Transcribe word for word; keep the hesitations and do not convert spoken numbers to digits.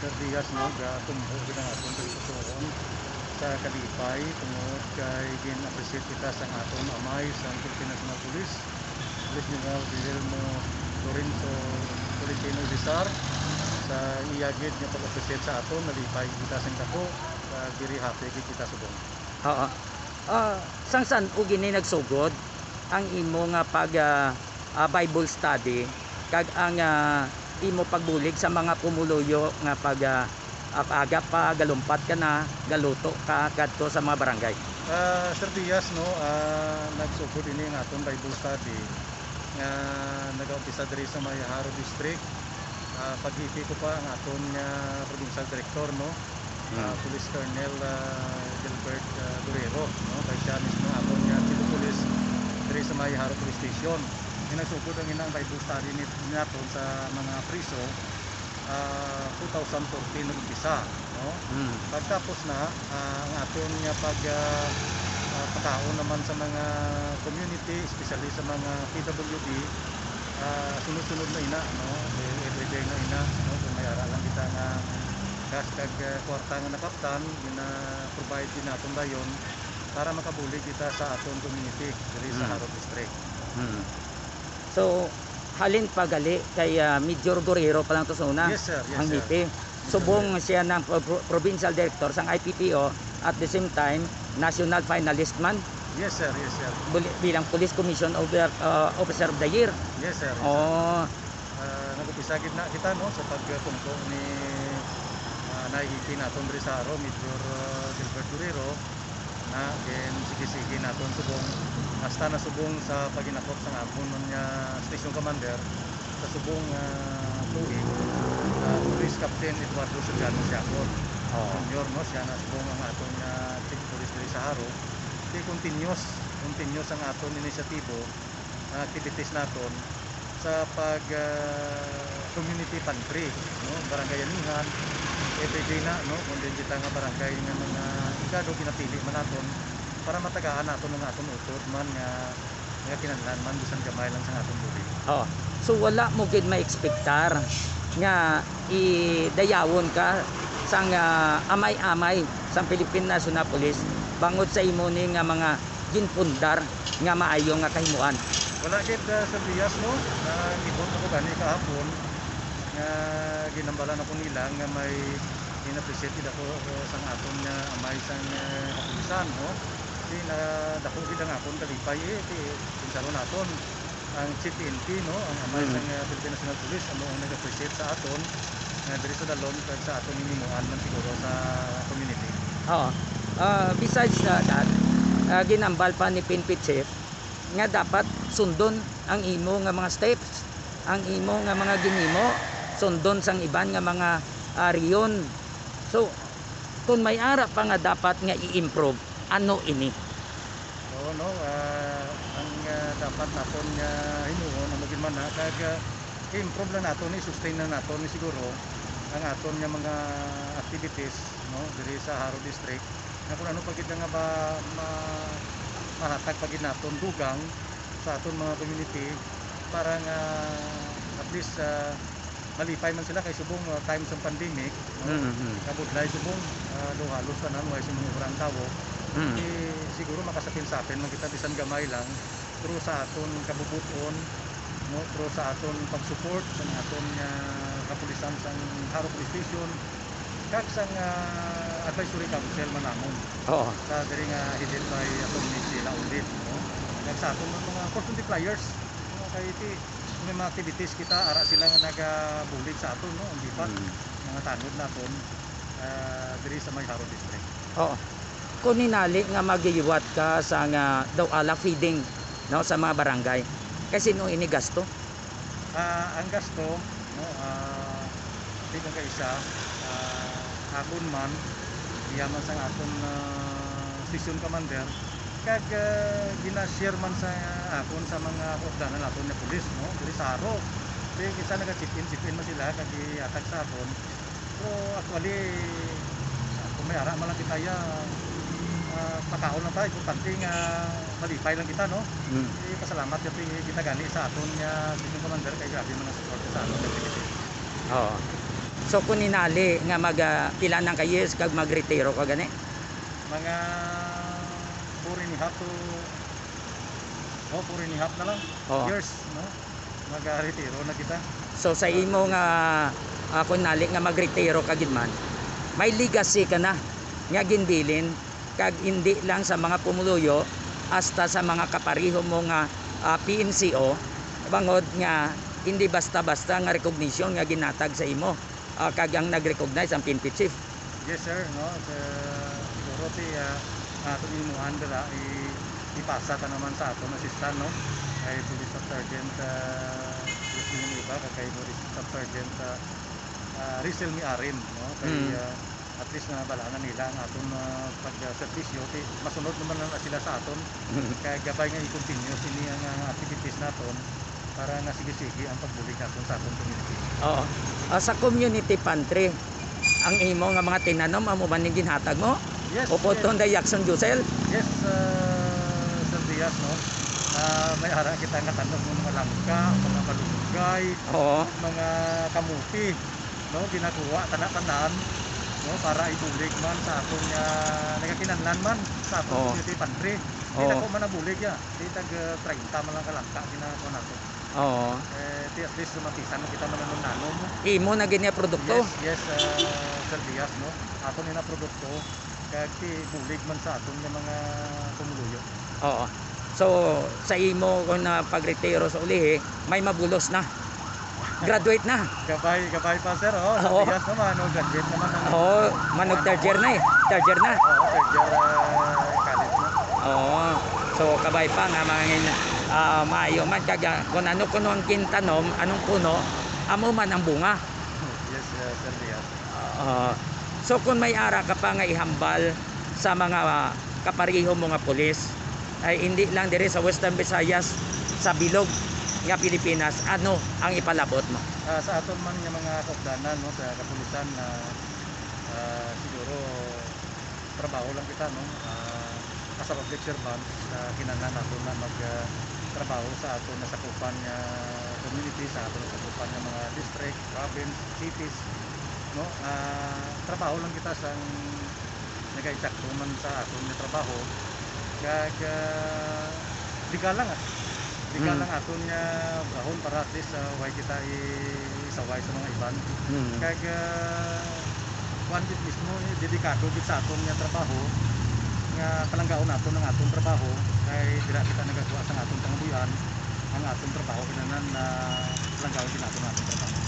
Sir Diaz, no, gatumbo gid ang aton pagtutuon sa kalipay tungod kay gin-appreciate kita sang aton amay sang Philippine National Police, Police General Guillermo Lorenzo Tolentino Rizar, sa iya gid nga pag-appreciate sa aton. Nalipay kita sing dako, kag very happy gid kita subong. Oo. Ah, sang san-o gini nagsugod ang imo nga pag, ah, ah, Bible study kag ang, ah, imo pagbulig sa mga pumuluyo nga pag, ah, ah, aga pa, galumpat ka na, galuto ka kadto sa mga barangay? Ah, Sir Diaz, no, ah, nagsugod ini ang aton Bible study nga nagaumpisa diri sa may Jaro District. Ah, paghipi ko pa ang aton nga provincial director, no, ah, Mm. Police Colonel, ah, Gilbert, ah, Durero, no, kay siya mismo ang aton nga Chief of Police diri sa may Jaro Police Station. Nga nagsugod ang inang Bible study ni, naton sa mga priso, ah, two thousand fourteen nag-umpisa, no? Mm. Pagtapos na, ah, ang aton nga pag, ah, ah, pakaon naman sa mga community, especially sa mga P W D, ah, sunod-sunod na ina, no? Eh, everyday na ina, no? Kung may ara lang kita nga cash kag, ah, kwarta nga nakaptan, gina-provide din naton dayon para makabulig kita sa aton community diri sa Mm. Jaro District. Mm. So, halin pa gali kay, ah, Major Gorero pa lang to sa una, Yes, sir. Yes, ang sir. hipi. Yes, sir. Subong siya ng pro-, pro-, provincial director sang I P P O, at the same time, national finalist man Yes, sir. Yes, sir. buli-, bilang Police Commission Over-, ah, Officer of the Year. Yes, sir. Yes, sir. Oh, Ah, nag-umpisa gid na kita, no, sa pagtungko ni, ah, nahihipi naton diri sa Jaro, Major, ah, Gilbert Durero, na gin sige-sige naton subong, hasta na subong sa paghinakop sang amon nga station commander sa subong, ah, tuig, ah, Police Captain Eduardo Soriano Siaco Oo. Junior, no, siya na subong ang aton nga Chief of Police diri sa Jaro. Kay continuous, continuous ang aton inisyatibo, ah, activities naton sa pag, ah, community pantry, no? Barangay anihan, everyday na, no? Kung din kita nga barangay nga mga higado ginapili man naton para matagaan naton ang aton utod man nga, nga kinahanglan man bisan gamay lang sa aton bulig. Oh. So, wala mo gid maekspektar nga idayawon ka sang, ah, amay-amay sang Philippine National Police bangod sa imo ni nga mga ginpundar nga maayo nga kahimuan? Wala gid, ah, Sir Diaz, no? Nangibot ako gani kahapon nga ginhambalan ako nila nga may in-appreciate gid ako, uh, sang aton nga amay sang, uh, kapulisan, no? Di na dako gid ang akon kalipay, eh, kay kinsa ron naton ang Chief P N P, no? Ang amay Mm. sang, uh, Philippine National Police amo ang nag-appreciate sa aton nga diri sa dalom kag sa aton hinimuan man siguro sa community. Oo. Ah, besides, ah, that, ah, ginambal pa ni P N P Chief nga dapat sundon ang imo nga mga steps, ang imo nga mga ginhimo, sundon sang iban nga mga, ah, rehiyon. So, kung may ara pa nga dapat nga i-improve, ano ini? Oo, no, ah, ang, ah, dapat naton nga himuon, amo gid man na, kag, ah, i-improve lang naton, i-sustain lang naton ni siguro ang aton nga mga activities, no, diri sa Jaro District, nga kung ano pa gid nga ba ma-, mahatag pa gid naton dugang sa aton mga community para nga at least, ah, malipay man sila kay subong, ah, time sa pandemic, no? Mm, mm. Kabudlay subong, ah, daw halos tanan way sa mga ubra ang tawo. Mm. Eh, siguro makasapin-sapin man kita bisan gamay lang through sa aton kabubut-on, no? Through sa aton pag-support sa aton nga kapulisan sang Jaro Police Station, kag sang, ah, Advisory Council man namon. Oo. Sa diri nga headed by Attorney Sheila Olive, no? Kag sa aton mga, mga first multipliers, no? Kay ti-, may mga activities kita, ara sila nga nagabulig sa aton, no? Ang gipat, Mm. mga tanod naton, ah, diri sa may Jaro District. Oo. Kung hinali nga magiwat ka sa nga daw ala feeding, no, sa mga barangay, kay sino ini gasto? Ah, ang gasto, no, ah, bilang kaisa, ah, akon man, iya man sang akon, ah, station commander, kag, ah, gina-share man sa akon sa mga kaupdanan naton nga pulis, no, diri sa Jaro. Kay kinsa naga-chip in, chip in man sila, kag ihatag sa akon. Pero actually, ah, kung may ara man lang kita, ya, ah, pakaon lang ta, importante nga malipay lang kita, no? Mm. Eh, pasalamat gid kita gani sa aton nga station commander kay grabe man ang support sa aton nga activity. Oo. So, kung inali nga mag, ah, pila na ka years kag magretiro ka gani? Mga four and a half to, oh, four and a half na lang, oh, years, no? Mag-retiro na kita. So, sa imo nga, ah, kung inali nga magretiro ka gid man, may legacy ka na nga ginbilin kag hindi lang sa mga pumuluyo, hasta sa mga kapareho mo nga, ah, P N C O, bangod nga hindi basta-basta nga recognition nga ginatag sa imo, ah, kag ang nag-recognize ang P N P chief. Yes, sir, no? Sa, siguro ti, ah, ato ni Muan dira, i-, ipasa ta naman sa aton assistant, no? Kay Police Staff Sergeant, ah, Jocelyn Iba, kag kay Police Staff Sergeant, ah, ah, Rizal Miarim, no? Kay, mm, ah, at least nabal-an na nila ang aton, ah, pagserbisyo. Ti, masunod naman na sila sa aton. Kay gabay nga i-continue sini ang, ah, activities naton para nga sige-sige ang pagbulig naton sa aton community. Oo. Ah, sa community pantry, ang imo nga mga tinanom, amo ba ning ginhatag mo? Yes, o yes. Poton day Jackson Jusel? Yes, ah, Sir Diaz, no? Ah, may ara kita nga tanom ng mga langka, mga malunggay, oo, mga kamuti, no? Ginakuha, tanan-tanan, no? Para ibulig man sa aton nga nagakinahanglan man sa aton, oo, community pantry. Di, oo, dako man nabulig, ya. Di tag, ah, treinta man lang ka langka ginakuha nato. Oo. Eh, di at least matisan na kita mananom-nanom. Imo na gid nga produkto? Yes, yes, ah, Sir Diaz, no? Aton ni na produkto, kag ti bulig man sa aton nga mga pumuluyo. Oo. So, sa imo, kung na pagretiro sa ulihi, may mabulos na. Graduate na. Gabay, gabay pa, sir, oh. Oo. Sa Diaz naman, oh, graduate naman ang, oo, manog third year na eh. Third year na. Oo, third year, ah, college na. Oo. So, kabay pa nga mga ngin-, ah, maayo man kag, ah, kung ano kuno ang gintanom, anong puno, amo man ang bunga. Yes, uh, Sir Diaz. Ah, so kung may ara ka pa nga ihambal sa mga, ah, kapareho mo nga pulis, ay hindi lang diri sa Western Visayas, sa bilog nga Pilipinas, ano ang ipalabot mo? Ah, sa aton man nga mga kaupdanan, no, sa kapulisan, na, ah, siguro trabaho lang kita, no? Ah, as a public servant, ah, kinahanglan nato na mag, ah, trabaho sa aton nasakupan nga community, sa aton nasakupan nga mga district, province, cities, no? Ah, trabaho lang kita sang nagaintakto man sa aton nga trabaho. Kag, ah, legal lang, ah. Legal, mm, lang aton nga bahon para at least, ah, way kita i-, isaway sa mga iban. Mm. Kag, ah, kuwan gid mismo, eh, delikado gid sa aton nga trabaho, nga palanggaon naton ang aton trabaho, kay dira kita nagakuha sang aton pangabuhian, ang aton trabaho, kinahanglan na palanggaon gid naton ang aton trabaho.